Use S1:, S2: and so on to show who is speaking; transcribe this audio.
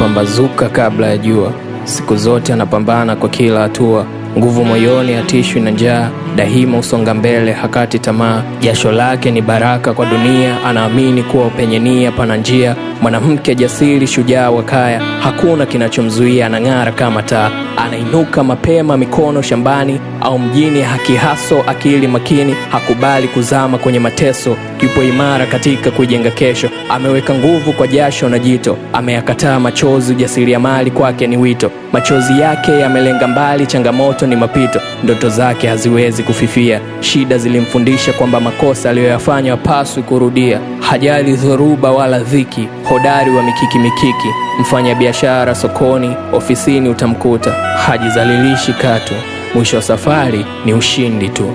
S1: Hupambazuka kabla ya jua, siku zote anapambana kwa kila hatua. Nguvu moyoni, hatishwi na njaa, daima husonga mbele, hakati tamaa. Jasho lake ni baraka kwa dunia, anaamini kuwa penye nia pana njia. Mwanamke jasiri, shujaa wa kaya, hakuna kinachomzuia, anang'ara kama taa. Anainuka mapema, mikono shambani au mjini, hakihaso, akili makini, hakubali kuzama kwenye mateso, yupo imara katika kuijenga kesho. Ameweka nguvu kwa jasho na jito, ameyakataa machozi, ujasiriamali kwake ni wito. Machozi yake yamelenga mbali, changamoto ni mapito, ndoto zake haziwezi kufifia. Shida zilimfundisha kwamba makosa aliyoyafanya hapaswi kurudia. Hajali dhoruba wala dhiki, hodari wa mikiki mikiki, mfanya biashara sokoni, ofisini utamkuta, hajizalilishi katu. Mwisho wa safari ni ushindi tu.